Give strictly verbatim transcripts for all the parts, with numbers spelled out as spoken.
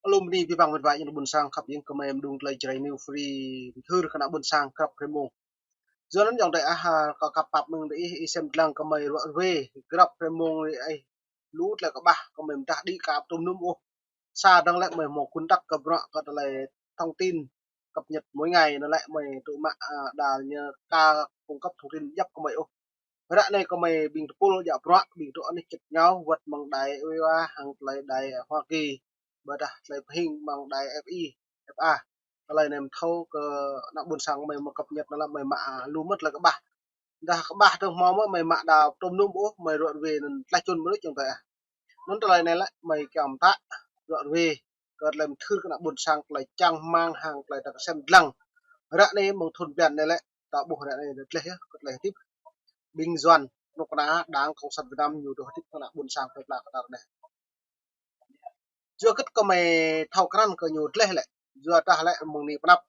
Alum ni pi păng mĕt wa yang ƀôn sang khăp yang kơmơi mơdung tơlơi Jrai New Free, mơthưr kơ ană ƀôn sang grăp hrơi mông. Yua anŭn ayŏng adơi ah, kâo kăp pap mơ̆ng adih, ih sem lăng kơmơi ruă rue grăp hrơi mông ri ai. Lu tơlơi kơƀah kơmơi mơdah đĭ kơ ƀu tŭm nŭm ôh. Sa dơ̆ng lĕ mơi hmâo kun tăk kơ bruă kơ tơlơi thông tin cập nhật mỗi ngày anŭn lĕ mơi tŭ mă, a, đa ñu ka cung cấp thông tin djăp kơmơi ôh. Ră anai kơmơi ƀing tơpul djă bruă, ƀing tŭ anih čĕt ngao, wơ̆t mơ̆ng đài ơi wa, hăng tơlơi đài Hoa Kỳ, ƀôdah tơlơi pơhing mơ̆ng đài F I, F A. Tơlơi anai mơ̆ thâo kơ ană ƀôn sang mơi mơ̆ cập nhật anŭn lĕ mơi mă, a, lu mơ̆ tơlơi kơƀah. Dah kơƀah tơ̆ng hmâo mơ̆ mơi mă đa tŭm nŭm ôh, mơi ruă rue anŭn tlaih čun mơnuih ayŏng adơi ah. Anŭn tơlơi anai lĕ mơi kiăng mơtă ruă rue kơ tơlơi mơthưr kơ ană ƀôn sang tơlơi čang rơmang hăng tơlơi ta kơsem lăng. Ră anai mơ̆ng thun blan anai lĕ ta ƀuh ră anai tơlơi yơh, kơ tơlơi hơdip ƀing Yuan, kơnuk kơna Đảng Cộng sản Việt Nam ñu dŏ hơdip kơ ană ƀôn sang plơi pla kơ ta ră anai. Yua kơ kơmơi thâo krăn kơ ñu tơlơi lĕ, yua dah lĕ mơ̆ng anai pơnăp.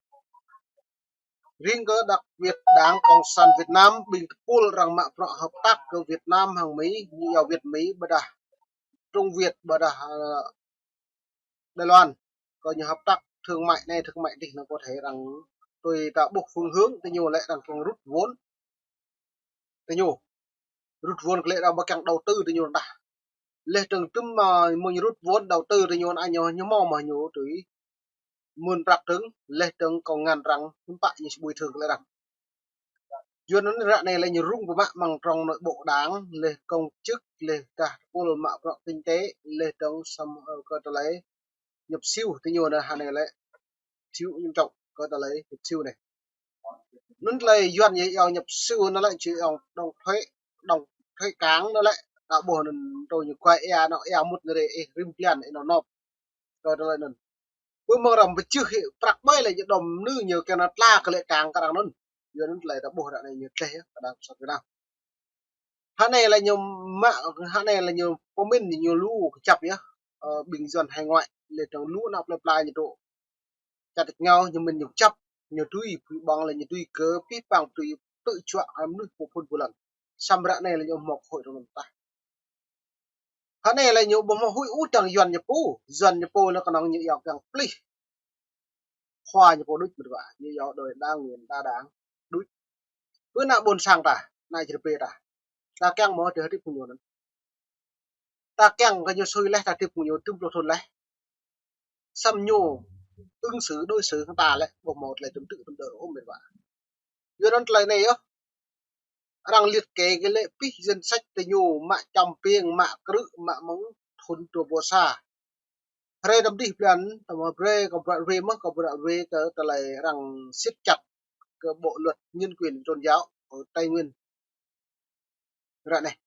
Ring kơ đặc biệt Đảng Cộng sản Việt Nam, ƀing tơpul arăng mă bruă hợp tác kơ Việt Nam hăng Mỹ, ñu yua Việt Mỹ ƀôdah Trung Việt ƀôdah, ơ, Đài Loan. Kơ ñu hợp tác thương mại anai, thương mại adih anŭn có thể arăng tui ta ƀuh phương hướng tơ ñu lĕ arăng kiăng rút vốn tơ ñu. Rút vốn kơ lĕ arăng ƀu kiăng đầu tư tơ ñu dah. Leh dơ̆ng tŭm mơ̆ mơ̆ng rút vốn đầu tư tơ ñu anŭn ñu, ñu hmâo mơ̆ ñu tui mơ̆n prăk dơ̆ng, leh dơ̆ng kông ngăn arăng hiư̆m pă ñu či bồi thường kơ lĕ arăng. Yua anŭn ră anai lĕ ñu rŭng pơmă mơ̆ng trong nội bộ Đảng, leh công chức, leh dah tơpul mă bruă kinh tế, leh dơ̆ng samơ̆, ơ, kơ tơlơi nhập siu tơ ñu anŭn hă anai lĕ siu ñu čŏng kơ tơlơi nhập siu anai. Anŭn tơlơi Yuan ñu yua nhập siu anŭn lĕ či yua đóng thuế, đóng thuế cảng anŭn lĕ. Ta ƀuh anŭn tơ ñu kuai ia anŭn ia mŭt anŭn ri ih rĭm blan ih anŭn nộp kơ tơlơi anŭn. Pơ mơ̆ng arăng pơčeh prăk ƀai lĕ ñu đom nư ñu kơ anŭn tla kơ lĕ cảng kơ arăng anŭn. Yua anŭn tơlơi ta ƀuh ră anai ñu tlaih yơh kơ Đảng Cộng sản Việt Nam. Hă anai lĕ ñu mă, hă anai lĕ ñu pơmĭn ñu lu kơjăp yơh. Ơ, ƀing Yuan hải ngoại lĕ dơ̆ng lu ană plơi pla ñu dŏ čăt ngao ñu mĭn ñu kơjăp, ñu tui pui ƀơ̆ng lĕ ñu tui kơ pih păng tui tơ̆ juă kơ mơnuih pô phun pô lăn. Samơ̆ ră anai lĕ ñu hmâo huĭ rŏng tah. Hă anai lĕ ñu ƀu hmâo huĭ ôh dơ̆ng Yuan ñu pô, Yuan ñu pô lĕ kơnơ̆ng ñu yua kiăng plih khua ñu pô đôč mơ̆ wa, ñu yua đôi đảng Nguyễn đa đảng đôč. Pơ ană ƀôn sang ta, ană čơrơbê ta, ta kiăng mơ̆ tơ hơdip kơ ñu anŭn. Ta kiăng kơ ñu sui leh ta hơdip kơ ñu tŭm pluh thun leh. Samơ̆ ñu ứng xử đối xử hăng ta lĕ ƀu hmâo tơlơi tŭm tư̆ tŭm đơ ôh mĕt wa. Yua anŭn tơlơi anai yơh. Arăng liệt kê kơ lĕ pih danh sách tơ ñu mă čăm piêng, mă krư̆, mă mơ̆ng thun dua ƀô̆ sa. Hrơi đăm dih blan, tơma brơi kơ bruă rue mơ̆, kơ bruă rue kơ tơlơi arăng siết chặt kơ bộ luật nhân quyền tôn giáo ở Tây Nguyên. Ră anai.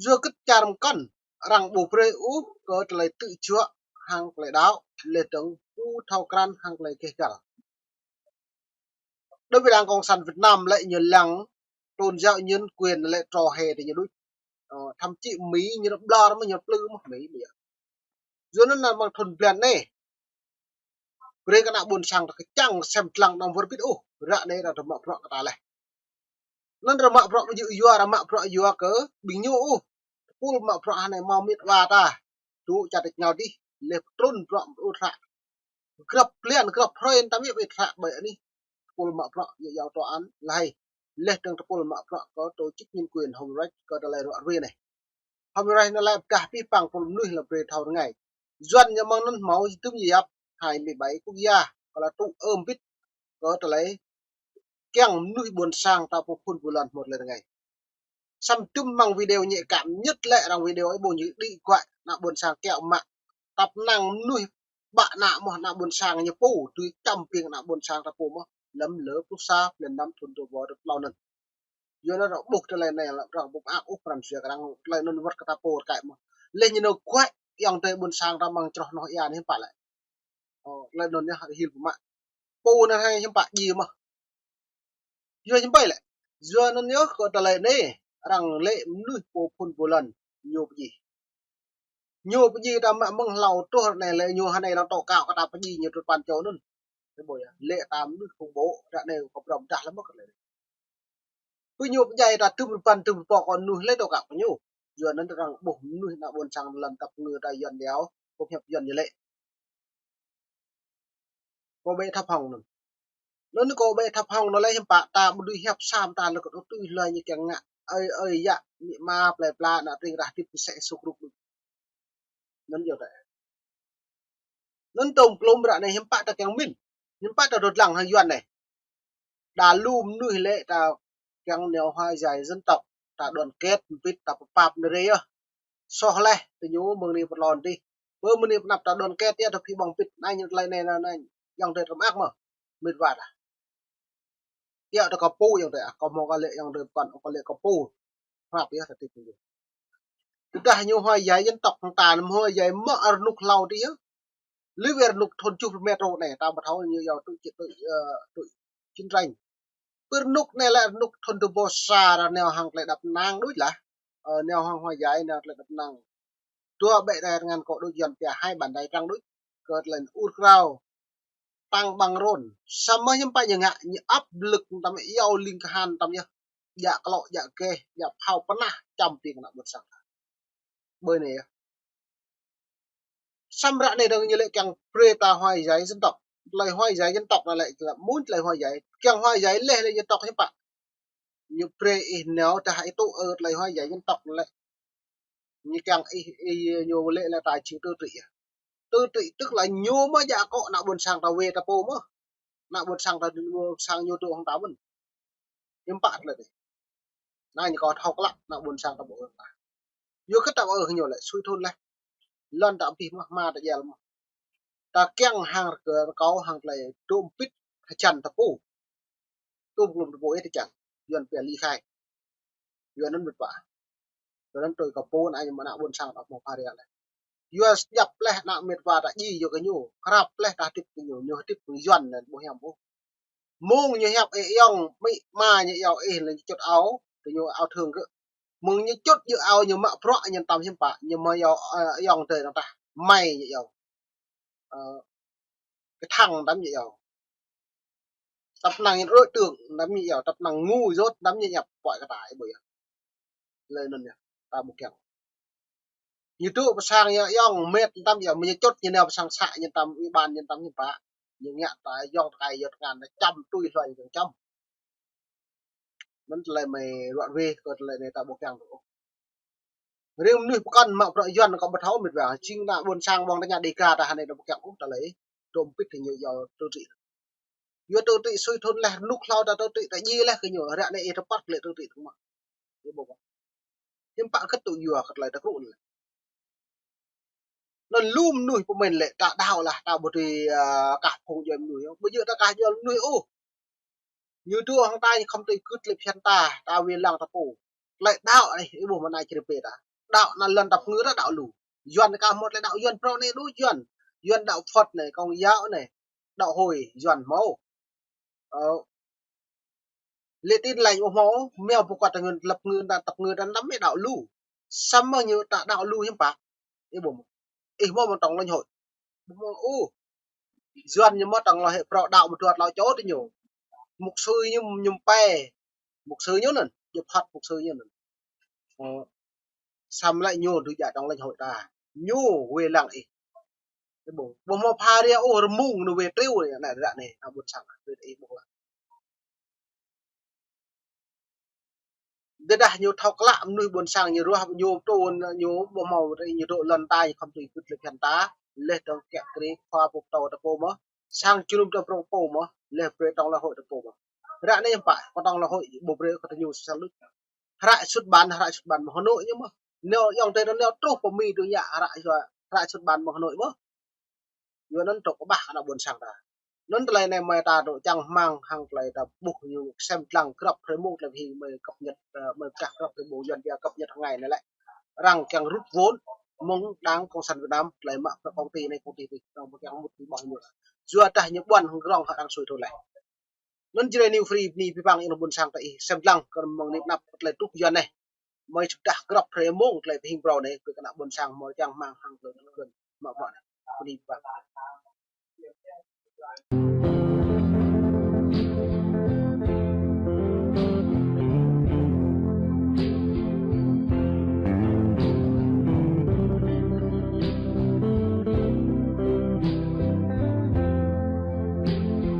Yua kơ čar mơkăn, arăng ƀu brơi ôh kơ tơlơi tơ̆ juă hăng tơlơi đaŏ, leh dơ̆ng ƀu thâo krăn hăng tơlơi keh găl. Đối với Đảng Cộng sản Việt Nam lĕ ñu lăng tôn giáo nhân quyền lĕ trò hề tơ ñu đôč. Ơ, thậm chí Mỹ ñu ƀlŏr mơ̆ ñu plư mơ̆ Mỹ ƀiă. Yua anŭn anŭn mơ̆ng thun blan anai. Brơi kơ ană ƀôn sang ta kơčăng sem lăng anăm wơr bĭt ôh. Ră anai arăng mă bruă kơ ta leh. Anŭn arăng mă bruă ƀu djơ̆ yua, arăng mă bruă yua kơ ƀing ñu ôh. Tơpul mă bruă hă anai hmâo mĕt wa ta. Tŭ čăt ngao dih, leh pơtrŭn bruă ƀu hră. Grăp blan, grăp hrơi ta mĕt wa hră ƀơi anih. Tơpul mă bruă ñu yua tòa án lĕ. Leh dơ̆ng tơpul mă bruă kơ tổ chức nhân quyền Human Rights kơ tơlơi ruă rue anai. Human Rights anŭn lĕ pơdah pih păng pul mơnuih lĕ brơi thâo rơngai. Yuan ñu mơ̆ng anŭn hmâo tŭm yap hai mươi bảy quốc gia, kơ la tŭ ơm bĭt kơ tơlơi kiăng mơnuih ƀôn sang ta pô phun pô lăn hmâo tơlơi rơngai. Samơ̆ tŭm mơ̆ng video nhạy cảm nhất lĕ arăng video ih ƀu ñu đĭ kuai ană ƀôn sang kiaŏ mă. Tăp năng mơnuih ƀă ană mơ̆ ană ƀôn sang ñu pô, tui čăm piêng ană ƀôn sang ta pô mơ̆, lăm lơ pluh sa blan năm thun dua ƀô̆ dua pluh anŭn. Yua anŭn arăng ƀuh tơlơi anai lĕ arăng ƀu mơak ôh pran jua kơ arăng, tơlơi anŭn wơ̆t kơ ta pô rơkai mơ̆. Leh ñu nao kuai ayŏng adơi ƀôn sang ta mơ̆ng čroh noh ia anai hiư̆m pă lĕ. Ơ, tơlơi anŭn yơh hil pơmă. Pô anŭn hai hiư̆m pă djai mơ̆. Yua hiư̆m pă lĕ. Yua anŭn yơh kơ tơlơi anai, arăng lĕ mơnuih pô phun pô lăn, ñu pơdjai. Ñu pơdjai ta mă mơ̆ng hlâo truh ră anai lĕ ñu hă anai arăng tŏ kâo kơ ta pơdjai ñu truh păn čô anŭn. Ơ ƀô̆ yơh, lĕ ta mơnuih khủng bố, ră anai kơ pơrăm dah lăm mơ̆ kơ lĕ. Pơ ñu pơdjai ta tŭm rơbăn tŭm rơpô kơ mơnuih lĕ tŏ kâo kơ ñu. Yua anŭn arăng ƀuh mơnuih ană ƀôn sang lăm tăp ngư ta Yuan đeo, pơhiăp Yuan ñu lĕ. Kơ ƀĕ thăp hŏng anŭn. Anŭn kơ ƀĕ thăp hŏng anŭn lĕ hiư̆m pă ta ƀu dưi hiăp sa mơta lĕ kơ tui hluai ñu kiăng ngă. Ơi, ơi, yă, amĭ ama, plơi pla, ană tring rah hơdip kơ sĕ sŭk rŭk. Anŭn yơh tĕ. Anŭn tôm klôm ră anai hiư̆m pă ta kiăng mĭn. Hiư̆m pă ta rơ̆t lăng hăng Yuan anai. Đa lu mơnuih lĕ ta kiăng neo hua jai dân tộc, ta đoàn kết, pĭt ta pơpap nơ̆ rê yơh. Soh leh, tơ ñu mơ̆ng anai pơlon dih. Bơ mơ̆ng anai pơnăp ta đoàn kết yơh, ta phi ƀơ̆ng pĭt, anai ñu tơlơi anai, anai, anai. Yŏng tơi tơm ak mơ̆. Mĭt wa ta. Yă ta kơ pô yŏng tơi, kơ mơ̆ kơ lĕ yŏng tơi pơkŏn, kơ lĕ kơ pô. Hrăp yơh ta tĭp ñu. Tơdah ñu hua jai dân tộc hăng ta, anăm hua jai mơ̆ rơnŭk hlâo dih yơh. Lĕ wơr rơnŭk thun tơjuh mét rô anai, ta ƀu thâo ñu yua tui čit tui, ơ, tui chiến tranh. Pơ rơnŭk anai lĕ rơnŭk thun tơbô sa ră neo hăng tơlơi đăp năng đôč lah. Ơ, neo hăng hua jai neo tơlơi đăp năng. Dua ƀĕ rai rơngan kơ đôč Yuan pia hai bàn tay trắng đôč. Kơ tơlơi ur krao. Tăng ƀăng rôn. Samơ̆ hiư̆m pă ñu ngă, ñu áp lực tăm yua ling kahan tăm yơh. Djă klŏ, djă geh, djă phao pơnah, čăm ƀing ană ƀôn sang. Ƀơi anai yơh. Samơ̆ ră anai dơ̆ng ñu lĕ kiăng brơi ta hua jai dân tộc. Tơlơi hua jai dân tộc anŭn lĕ, mŭn tơlơi hua jai. Kiăng hua jai leh lĕ dân tộc hiư̆m pă. Ñu brơi ih neo ta hă ih tŭ ơ tơlơi hua jai dân tộc anŭn lĕ. Ñu kiăng ih, ih ñu lĕ lĕ ta či tơ trĭ yơh. Tơ trĭ tức là ñu mơ̆ djă akŏ ană ƀôn sang ta wê ta pô mơ̆. Ană ƀôn sang ta, ƀôn sang ñu dŏ hăng ta mơ̆n. Hiư̆m pă tơlơi anai. Anai ñu kơ thâo klă ană ƀôn sang ta ƀu ơ ta. Yua kơ ta ƀu ơ ñu lĕ sui thun leh. Lŏn ta abih mơ̆, hma ta jel mơ̆. Ta kiăng hăng rơkâo hăng tơlơi tôm pĭt hơjăn ta pô. Tôm klôm ta pô ih ta kiăng. Yuan pia ly khai. Yua anŭn mĭt wa. Yua anŭn tui kơ pô anai ñu mơ̆ ană ƀôn sang ta mơ̆ pha ria leh. Yua djăp leh ană mĭt wa ta djai yua kơ ñu. Hrăp leh ta hơdip kơ ñu. Ñu hơdip kơ Yuan anŭn ƀu hiam ôh. Mơ̆ng ñu hiăp ih yŏng, amĭ ama ñu yua ih lĕ ñu čŭt ao, tơ ñu ao thương kơ. Mơ̆ng ñu čŭt yua ao ñu mă bruă ñu tăm hiư̆m pă, ñu mă yua, ơ, yŏng tơi nao tah, mai ñu yua. Ơ, kơthăng tăm ñu yua. Tăp năng ñu đối tượng tăm ñu yua, tăp năng ngu dốt tăm ñu yua, pơai kơ ta ih ƀu yơh. Lĕ anŭn yơh, ta ƀu kiăng. Ñu dŏ pơ sang yua yŏng mĕt tăm yua, mơ̆ ñu čŭt ñu nao pơ sang să ñu tăm, ủy ban ñu tăm ñu pă. Ñu ngă ta yŏng tơkai yua tơngan ta čăm tui hluai ñu čăm. Anŭn tơlơi mơi ruă wê kơ tơlơi anai ta ƀu kiăng dŏ. Rĭm mơnuih pơkŏn mă bruă Yuan kơ ƀu thâo mĭt wa. Jing ană ƀôn sang ƀơ̆ng tơña Dega ta hơnai ta ƀu kiăng ôh tơlơi. Tôm pĭt kơ ñu yua tơ trĭ. Yua tơ trĭ sui thun leh rơnŭk hlâo ta tơ trĭ ta djai leh kơ ñu. Ră anai ih tơpăt lĕ tơ trĭ tơ̆ng mă. Ih ƀu ƀă. Hiư̆m pă kơ tŭ yua kơ tơlơi ta krŭ leh. Anŭn lu mơnuih pơmĭn lĕ ta đaŏ lah ta ƀu dưi, ơ, kah phung djuai mơnuih. Ƀu djơ̆ ta kah djuai mơnuih ôh. Ñu dŏ hăng ta ñu khŏm tui gưt lĕ phiăn ta, ta wai lăng ta pô. Tơlơi đaŏ anai, ih ƀuh mơ̆n anai čri pê ta. Đaŏ anŭn lŏn ta pơngư ta đaŏ lu. Yuan kah mơ̆ tơlơi đaŏ Yuan prŏng anai đôč Yuan. Yuan đaŏ Phật anai, Công giáo anai. Đaŏ Hồi, Yuan hmâo. Ơ, lĕ Tin Lành ƀu hmâo, mơ̆ pơkŏt ta ngưn, lăp ngưn, ta tăp ngưn, ta năm ih đaŏ lu. Samơ̆ ñu ta đaŏ lu hiư̆m pă. Ih ƀuh mơ̆. Ih hmâo mơ̆n trong lãnh hội. Ƀu hmâo ôh. Yuan ñu mơ̆ trong lãnh hội prŏng đaŏ mơ̆ tuăt lâo čô tơ ñu. Mục sư ñu, ñu pĕ. Mục sư ñu anŭn. Ñu Phật mục sư ñu anŭn. Ơ, samơ̆ lĕ ñu dưi djă trong lãnh hội ta. Ñu wai lăng ih. Ih ƀuh. Ƀu hmâo pha ria ôh rơmung ñu wai triu anai ră anai. Ană ƀôn sang. Wai ih ƀuh lah. Tơdah ñu thâo klă mơnuih ƀôn sang ñu ruah ñu tŭ ñu ƀu hmâo ri ñu dŏ lŏn ta ñu khŏm tui gưt lĕ phiăn ta. Leh dơ̆ng kiă kriê khua pô pơtô ta pô mơ̆. Sang jơnum ta prŏng pô mơ̆. Leh brơi trong lãnh hội ta pô mơ̆. Ră anai hiư̆m pă, kơ trong lãnh hội ƀu brơi kơ ta ñu sel đôč. Hră xuất bản, hră xuất bản mơ̆ Hà Nội ñu mơ̆. Neo yŏng tơi neo truh pơ Mi tui yă hră, hră xuất bản mơ̆ Hà Nội mơ̆. Yua anŭn tŏk kơƀah ană ƀôn sang ta. Anŭn tơlơi anai mơi ta dŏ čang hmang hăng tơlơi ta ƀuh ñu sem lăng grăp hrơi mông tơlơi hing mơi cập nhật, ơ, mơi pơdah grăp hrơi mông Yuan pia cập nhật hăng ngày anai lĕ. Arăng kiăng rút vốn mơ̆ng Đảng Cộng sản Việt Nam tơlơi mă bruă công ty anai công ty tih, arăng kiăng mŭt ƀơ̆ng ñu. Yua dah ñu ƀuăn hăng grong hă arăng sui thun leh. Anŭn Jrai New Free bơni abih bang ih ană ƀôn sang ta ih sem lăng kơ mơ̆ng anai pơnăp tơlơi truh Yuan anai. Mơi pơdah grăp hrơi mông tơlơi pơhing phrâo anai kơ ană ƀôn sang mơi čang hmang hăng tơlơi tơkơn mă bruă anai. Bơni abih bang.